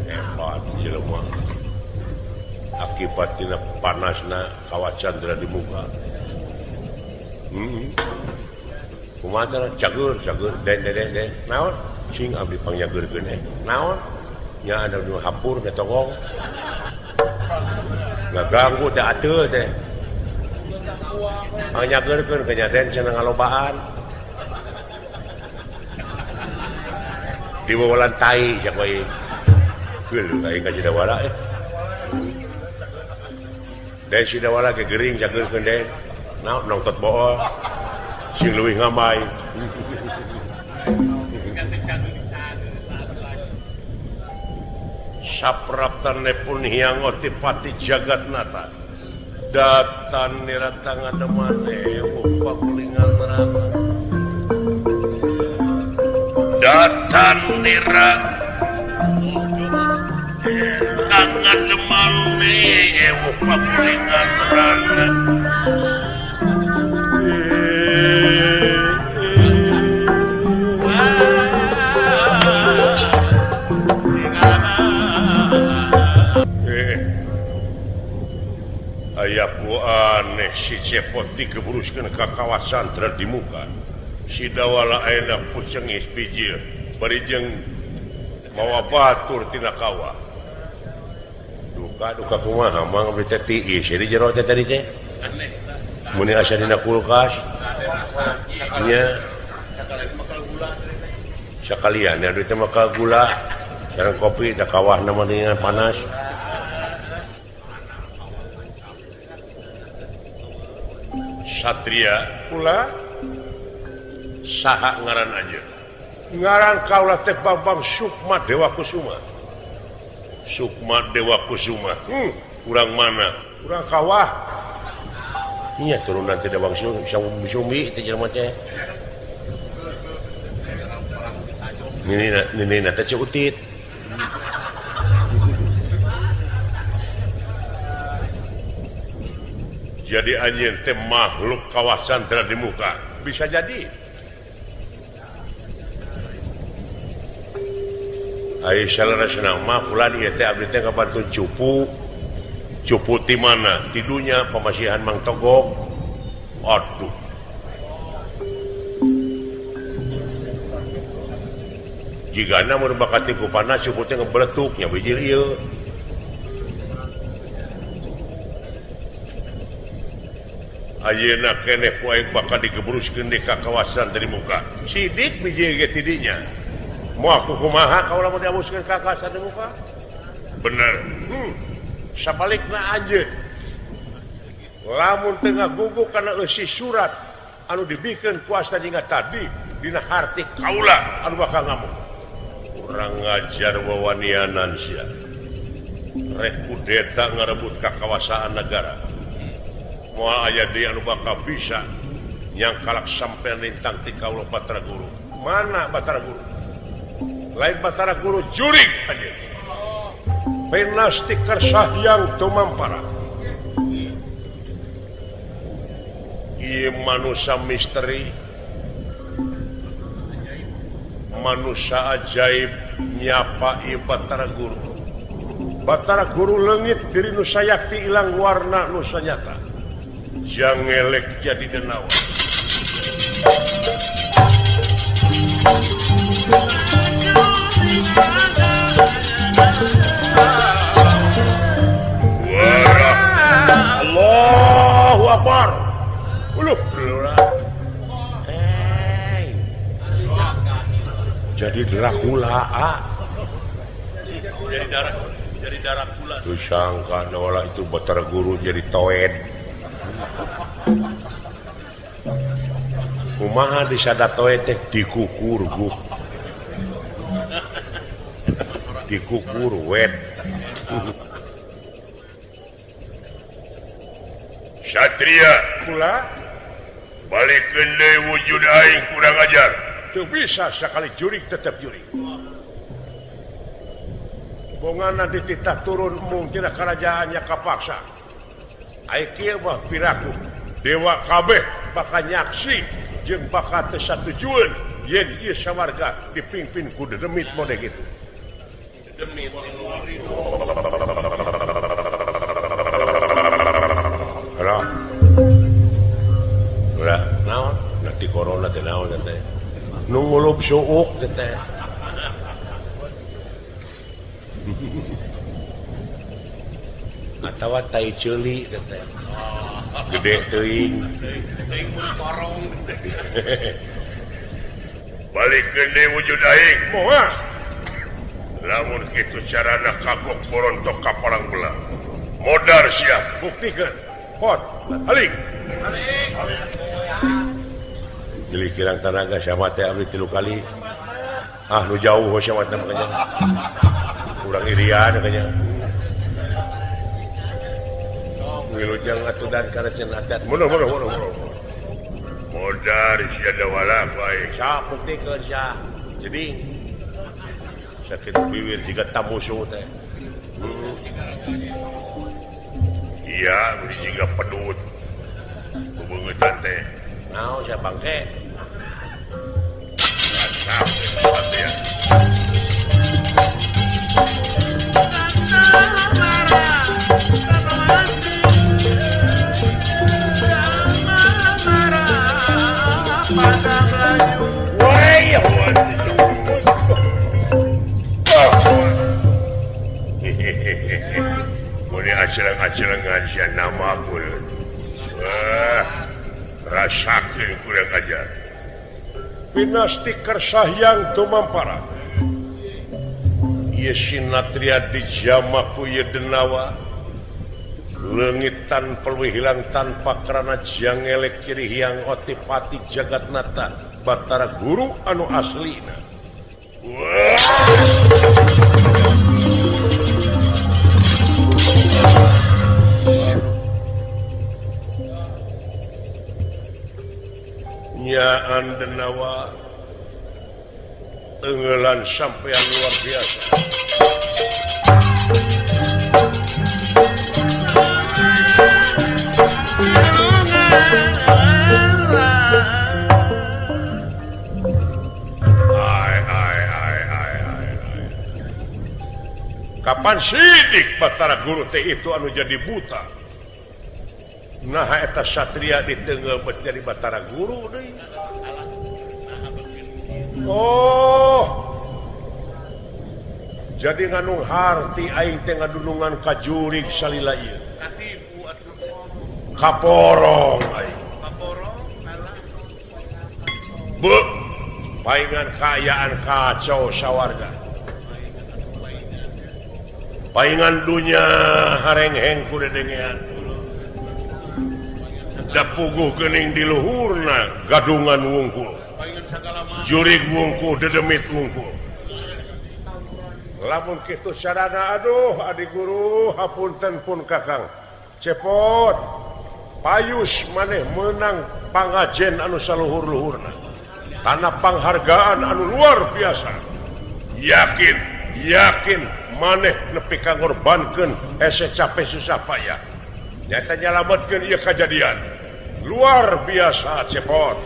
Hebat jelema. Akibat tina panasna kawat candra di muka. Kumaha teh cager, cager den den den. Naon? Sing abdi pangjageurkeun eh. Naon? Nya ada nu hapur teh tongong. Ngaganggu teh atuh teh. Pangjageurkeun ka den cenah ngalobaan. Diwawalan tai cak wae. Geuleuh aing ka Sidawala eh. Den Sidawala ge gering jageurkeun den. Naon nongtot bool. Sing leuwih ngamai. Sapraptane pun hyang otipati jagatnata. Datan niratang ademane pakulingan neraka. Datan nira tangademane pakulingan neraka. Ayaku aneh si cepot dikeburuskeun ka kawasan di muka. Si Dawala ayeuna pucengis bijil bari jeung mawa batur tina kawah. Duka duka kumaha mang abdi teh tiis di jero teh tadi teh. Mun asa dina kulkas. Nya. Sakalian ya duit teh mah gula sareng kopi da kawahna mah dengan panas. Satria pula saha ngaran aja. Ngaran kaula teh Bambang Sukma Dewa Kusuma. Sukma Dewa Kusuma. Urang mana? Urang kawah. Nya turunan teh Dewang Sumi teh jelema teh. Nini teh Ceutit. Jadi anjeun teh makhluk kawasan di muka. Bisa jadi. Ai salarasna mah ulah ieu teh abdi teh kabantu cupu. Cupu ti mana? Ti dunya pamasihan Mang Togok. Aduh. Jigana mun bakal ti ku panas suputnya ngebeletuknya bijil ieu. Ayeuna keneh ku aing bakal digebruskeun di ka kawasan dari muka. Sidik bijil ge tidinya. Moal ku kumaha kaula mun diamuskeun ka kawasan di muka? Bener. Sabalikna anjeun. Lamun teu ngagugu kana eusi surat anu dibikeun ku asta jingga tadi dina harti kaula anu bakal ngamuk. Urang ngajar wawanianan sia. Rek kudeta ngarebut ka kawasaan negara. Moal aya deui anu bakal bisa nyangkalak sampean lintang ti kaula Batara Guru. Mana Batara Guru? Lain Batara Guru jurig anjeun. Pinasti kersahyang tumampara. Ieu manusia misteri, manusia ajaib nyapa ieu Batara Guru. Batara Guru leungit diri nu sayakti ilang warna nu sanyata. Jangelek jadi denawa. Wah, Allahu Akbar. Uluh, hey. Jadi Dracula, ah. Jadi Dracula. Tuh sangka nolak itu Batara Guru jadi toed. Kumaha disada toed teh dikukur guk. Dikukur wet. Satria pula balikeun deui wujud aing kurang ajar. Teu bisa sakali jurig tetep jurig. Bongana dititah turun mung tina karajaannya kapaksa. Ai kieu mah piraku dewa kabeh bakal nyaksi jeung bakal teu satujueun yen ieu sawarga dipimpin ku dedemit mode kitu. Dedemit. Halo. Ulah naon? Nanti corona teh naon teh. Nu ngulup suuk teh. Atawa tai ceuli teh. Gede teuing. Teuing mun korong. Balikeun deui wujud aing. Moal. Lamun kitu carana kagok borontok ka parang belah. Modar sia, buktikeun. Pot, alik. Jadi kirang tanaga sama teh abdi 3 kali. Ah nu jauh sama teh makanya. Kurang irian makanya. Wilujeng atuh dan kana cenah adat. Mundur. Modar sia dawala bae. Sa buktikeun sia. Jadi sakit bibir jiga tamusu teh. Iya, jiga pedut. Bebeungetan teh. Naon sia bangke? Mantap, ya. Boleh acerang-acerangan sia nama aku. Rasakeun kurang ajar. Pinasti kersahyang tumampara. Ieu sinatria dijama ku ieu denawa. Leungit tanpa hilang tanpa karana jangelek ciri hyang otipati jagatnata Batara Guru anu aslina. Nyaan denawa tenggelan sampean luar biasa. Ai ai ai ai ai. Kapan sidik Batara Guru teh itu anu jadi buta? Nah eta satria ditenggel jadi Batara Guru deui. Oh, Jadi nganung harti aing teh ngadunungan ka jurig salila ieu. Kaporong aing. Bu, paingan kaayaan kacau sawarga. Paingan dunya harengheng ku dedengean. Da puguh geuning di luhurna gadungan wungkul. Jurig wungkul dedemit wungkul. Lamun kitu sarana aduh adi guru hapunten pun kakang cepot payus maneh menang pangajen anu saluhur-luhurna tanah panghargaan anu luar biasa yakin yakin maneh nepi ka ngorbankeun hese capek susah payah nyata nyalametkeun ieu kajadian luar biasa cepot.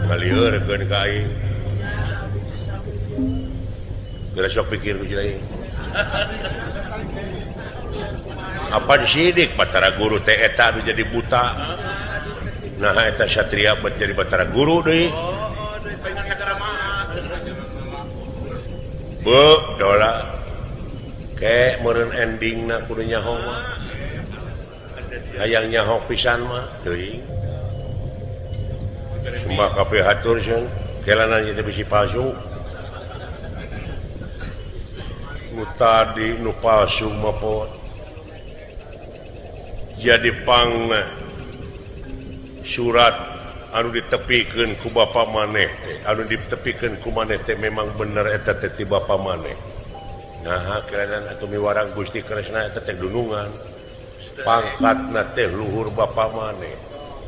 Ngaliurkeun ka aing. Geura sok pikir ku aing. Apan sidik Batara Guru teh eta anu jadi buta. Nah eta satria bet jadi Batara Guru deui. Bu, dola. Ke meureun endingna kudu nyaho mah. Hayang nyaho pisan mah teuing. Sembah kabeh hatur sieun, kelanan ieu teh bisi palsu. Nu tadi nu palsu mah pot. Jadi pangna surat anu ditepikeun ku bapa maneh teh, anu ditepikeun ku maneh teh memang bener eta teh ti bapa maneh. Nah, kelanan atuh miwarang Gusti Kresna eta teh dunungan. Pangkatna teh luhur bapa maneh.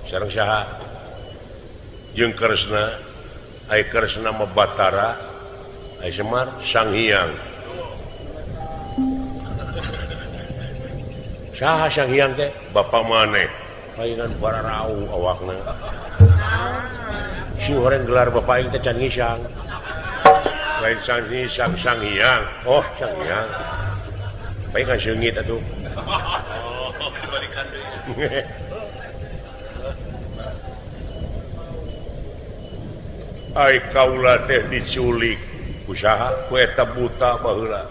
Sareng saha? Jeung Kresna, ai Kresna mah Batara, ai Semar Sang Hyang. Saha Sang Hyang teh? Bapa maneh. Palingan bararau awakna. Si horeng gelar bapa aing teh can ngisang. Lain Sang Ngisang, Sang Hyang. Oh, Sang Hyang. Palingan seungit atuh. Oh, dibalikan deui. Ai kaula teh diculik ku saha? Ku eta buta baheula.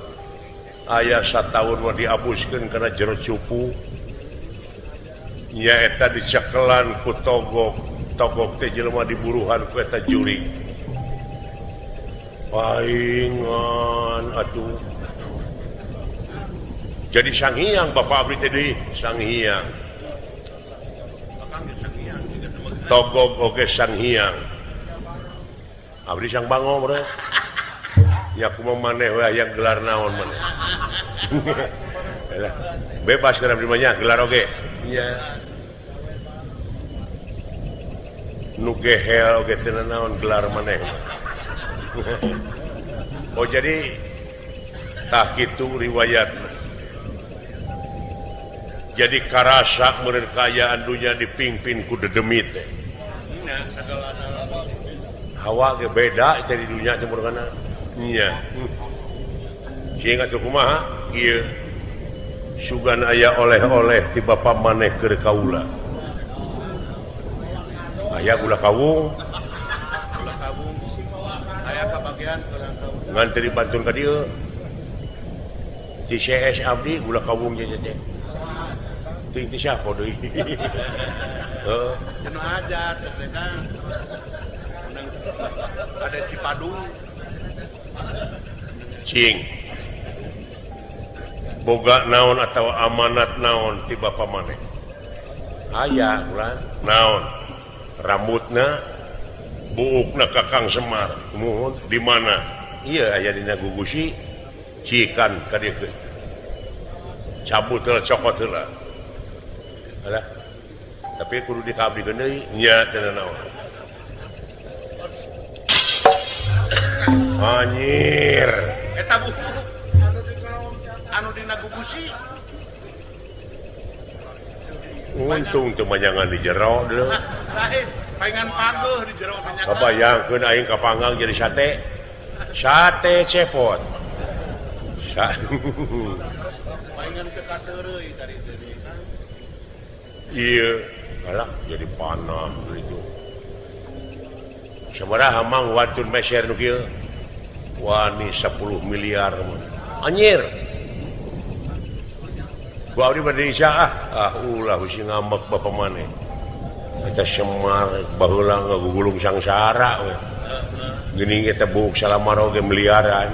Aya sataun mah diabuskeun kana jero cupu. Nya eta dicekelan ku togok. Togok teh jelema diburuhan ku eta jurig. Paingan atuh. Jadi Sang Hyang bapa abdi teh deui, Sang Hyang. Togok oge Sang Hyang. Abdi Sang Bango bro. Ya kumaha maneh we hayang gelar naon maneh. Bebas kana abdi mah nya gelar oge. Nya. Nu gehel oge teu naon gelar maneh. Oh jadi tah kitu riwayatna. Jadi karasa meureun kaayaan dunya dipimpin ku dedemit teh. Hawa ge beda teh di dunya teh murgana. Nya. Cing atuh kumaha? Ieu sugan aya oleh-oleh ti bapa maneh keur kaula. Aya gula kawung. Gula kawung. Aya kabagian gula kawung. Ngan teu dipantun ka dieu. Ti CS abdi gula kawung je teh. Teuing ti siapa deui. Heuh. Cenah aja teh kan. Ada Cipadung. Cing. Boga naon atau amanat naon ti bapa maneh? Aya ulah naon? Rambutna buukna Kakang Semar. Muhun di mana? Ieu aya dina gugusi cikan ka dieu. Cabut heula cokot heula. Alah. Tapi kudu dikabdikeun deui nya teu naon. Anjir. Eta buku anu dina gugusi. Untung teu manjangan di jero deui. Lain, paingan pageuh di jero manjangan. Kabayangkeun aing kapanggang jadi sate. Sate cepot. Paingan teu kateureuy tadi teh. Ieu alah jadi panah gitu. Sabaraha mang wantun meser nu kieu? Wani 10 miliar mah. Anjir. Ku abdi bade ah ah ulah si ngambek bapa maneh. Eta Semar baheula ngagugulung sangsara we. Geuning eta buuk salamar oge miliaran.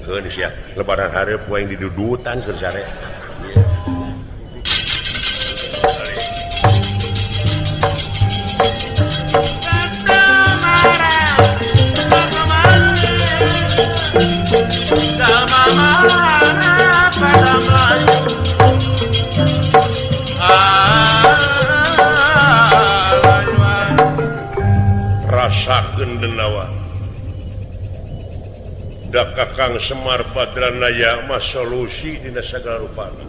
Keun sia lebaran hareup ku aing didudutan keur sare. Rasakeun denawa da Kakang Semar Badranaya mah solusi dina sagala rupana.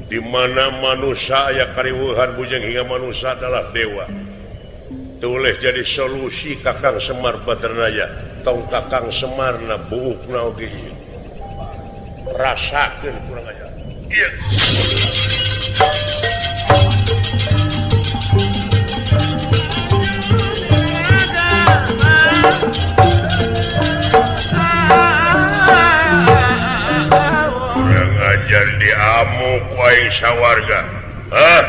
Di mana manusia aya kariweuhan bujeng hingga manusia adalah dewa. Tuleh jadi solusi Kakang Semar Badranaya tong Kakang Semarna buukna oge ieu. Rasakeun kurang ajar. Ieu. Kurang ajar diamuk aing sawarga. Hah?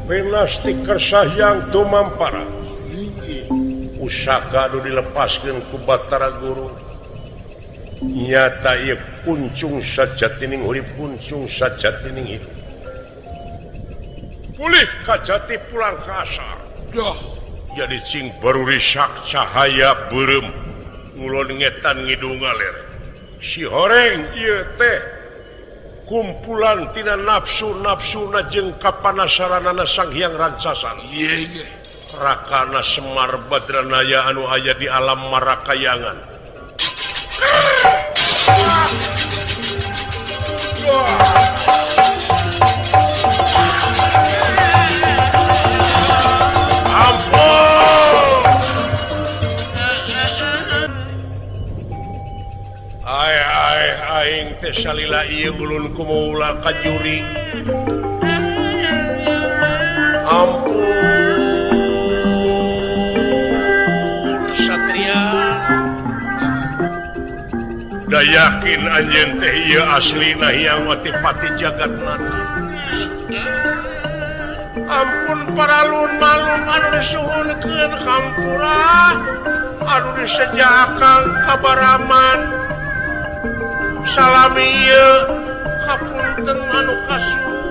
Pinasti kersahyang tumampara. Pusaka anu dilepaskeun ku Batara Guru. Nyata ieu kuncung sajatining urip, kuncung sajatining hidup. Pulih kajati pulang ka asal. Duh. Jadi cing baru risak cahaya beureum ngulon ngetan ngidung ngaler. Si horeng ieu teh kumpulan tina nafsu-nafsuna jeung kapanasaranana Sang Hyang Rancasan. Ieu Rakana Semar Badranaya anu aya di alam Marakayangan. Ampun. Ai ai aing teh salila ieu ulun kumaha kajuri. Ampun Satria. Da yakin anjeun teh ieu aslina Hyang Watipati Jagatnata. Ampun paralun malun anu disuhunkeun hampura anu disejakan kabaraman salami ieu hapunten anu kasuhun.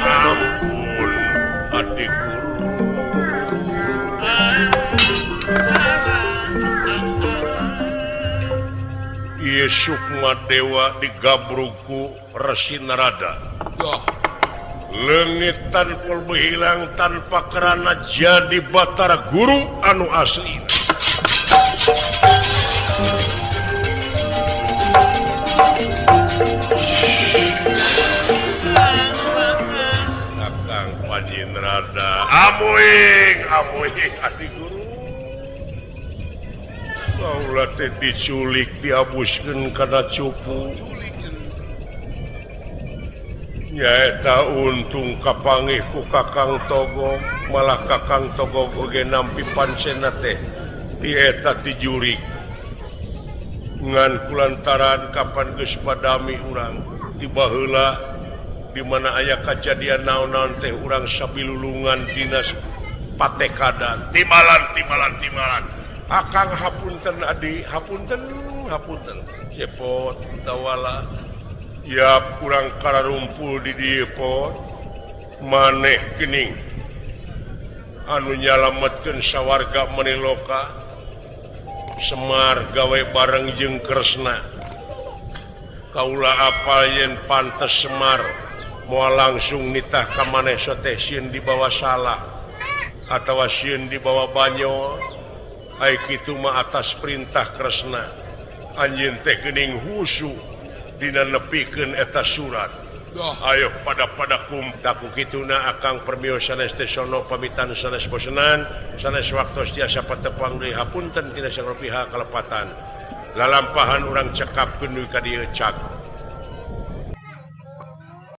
Ampun adik guru. Ieu Sukma Dewa digabrugku Resi Narada. Leungit tanpa hilang tanpa kerana jadi Batara Guru anu asli. Kakang Panji Narada, amuing amuing adi guru. Kaula teh diculik diabuskeun kana cupu. Nyaeta untung kapanggih ku Kakang Togog, malah Kakang Togog oge nampi pancena teh di eta tijurik. Ngan kulantaran kapan geus padami urang ti baheula di mana aya kajadian naon-naon teh urang sabilulungan dinas patekadan timalan timalan timalan. Akang hapunten adi, hapunten, hapunten. Cepot tawala. Ya kurang kararumpul di dieu pot. Maneh geuning anu nyalametkeun sawarga Maniloka. Semar gawe bareng jeung Kresna. Kaula apal yen pantes Semar moal langsung nitah ka maneh teh sieun dibawa salah atawa sieun dibawa banyol. Ai kitu mah atas perintah Kresna. Anjeun teh geuning husu dina nepikeun eta surat. Ayo pada-pada kum taku kituna akang permio sanes teh sono pamitan sanes bosenan sanes waktos tiasa patepang deui hapunten tina sagala pihak kalepatan. Lalampahan urang cekapkeun deui ka dieu cak.